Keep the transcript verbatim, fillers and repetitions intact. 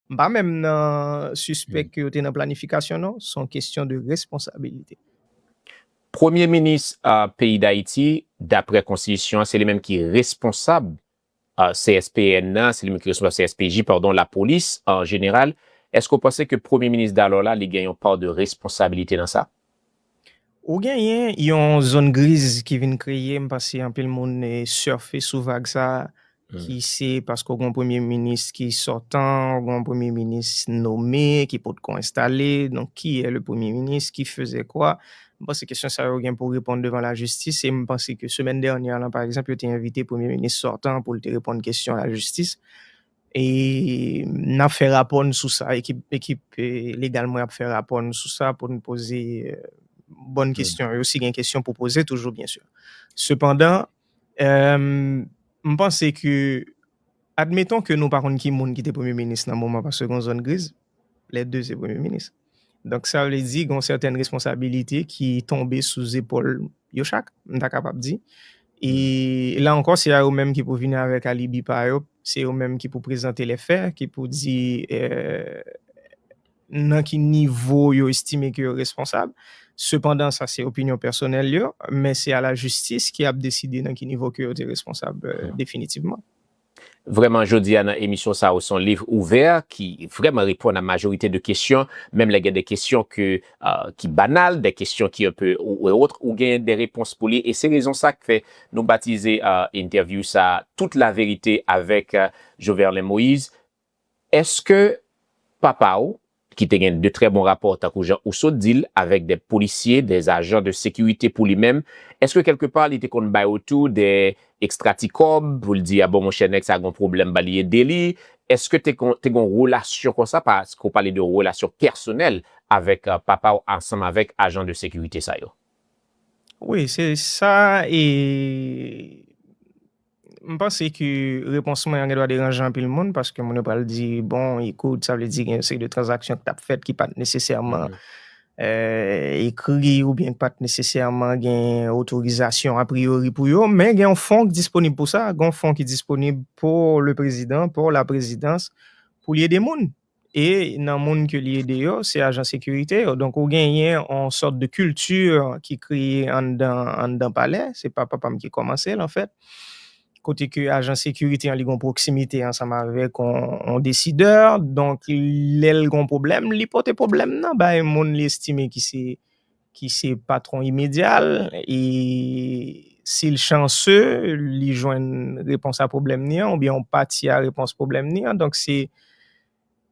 M pa menm nan sispèk ke yo te nan planifikasyon, non. Se yon kesyon de responsabilite. Premye minis uh, peyi Dayiti, daprè konstitisyon, se li menm ki responsab uh, C S P N nan, se li menm ki responsab C S P J, padon, lapolis an jeneral. Èske w panse ke premye minis Dalò la, li gen yon pa de responsabilite nan sa? Ou genyen yon zòn griz ki vin kreye, m panse anpil moun eh, sèfe sou vag sa, ki se paske w gen yon premye minis ki sòtan, w gen yon premye minis nome, ki potko enstale, donk ki est le premier ministre, qui faisait quoi? M panse kesyon sa yo gen pou reponn devan lajistis e m panse ke semèn dènyè lan pa egzanp yo te envite premye minis sòtan pou l te reponn kesyon lajistis e n ap fè rapò n sou sa, ekip ekip legal mwen ap fè rapò n sou sa pou n poze bòn kesyon yo si gen kesyon pou poze toujou byen si. Sepandan, m panse ke admeton ke nou pa konn ki moun ki te premye minis nan moman paske gen yon zòn griz, lè de se premye minis. Donk sa vle di gen yon sètèn responsabilite ki tonbe sou zepòl yo chak, m ta kapab di. E la ankò, se a yo menm ki pou vini avèk alibi pa yo, se yo menm ki pou prezante lè fè, ki pou di nan ki nivo yo estime ke yo responsab. Sepandan, sa se opinyon pèsonèl yo, men se a lajistis ki ap deside nan ki nivo ke yo te responsab definitivman. Vrèman, jodi a nan emisyon sa yo, se yon liv ouvè ki vrèman reponn a majorite de kesyon, menm lè gen de kesyon ke, uh, ki banal, de kesyon ki un peu ou, ou autre, ou gen de repons pou li. E se rezon sa k fè nou batize uh, entèvyou sa Tout la verite avèk uh, Joverlin Moïse. Èske papa w ki te gen de trè bon rapò tankou jan ou sot di l avèk de polisye, de ajan de sekirite pou li menm, èske kèlke pa li te konn bay ou tou de ekstra ti kòb pou l di a bon monchè nèg sa gon pwoblèm ba li ede li? Èske te kon te gon relasyon konsa paske ou pale de relasyon pèsonèl avèk uh, papa w ansanm avèk ajan de sekirite sa yo? Wi, se sa e M panse ke repons mwen an gen dwa deranje anpil moun paske moun yo pral di bon, ekout, sa vle di gen yon seri de tranzaksyon ki t ap fèt ki pa t nesesèman ekri oubyen ki pa t nesesèman gen otorizasyon apriyori pou yo, men gen yon fon ki disponib pou sa, gen yon fon ki disponib pou le prezidan, pou la prezidans, pou li ede moun. E nan moun ke li ede yo, se ajan sekirite yo. Donk, ou genyen yon sòt de kilti ki kreye anndan anndan palè. Se pa papa m ki kòmanse l, anfèt. Kote ke ajan sekirite an li gen pwoksimite ansanm avèk yon desidè. Donk, lè l gen pwoblèm, li pote pwoblèm nan bay moun li estime ki se ki se patwon imedya l. E si l chanse, li jwenn repons a pwoblèm ni an, oubyen yon pati a repons pwoblèm ni an. Donk, se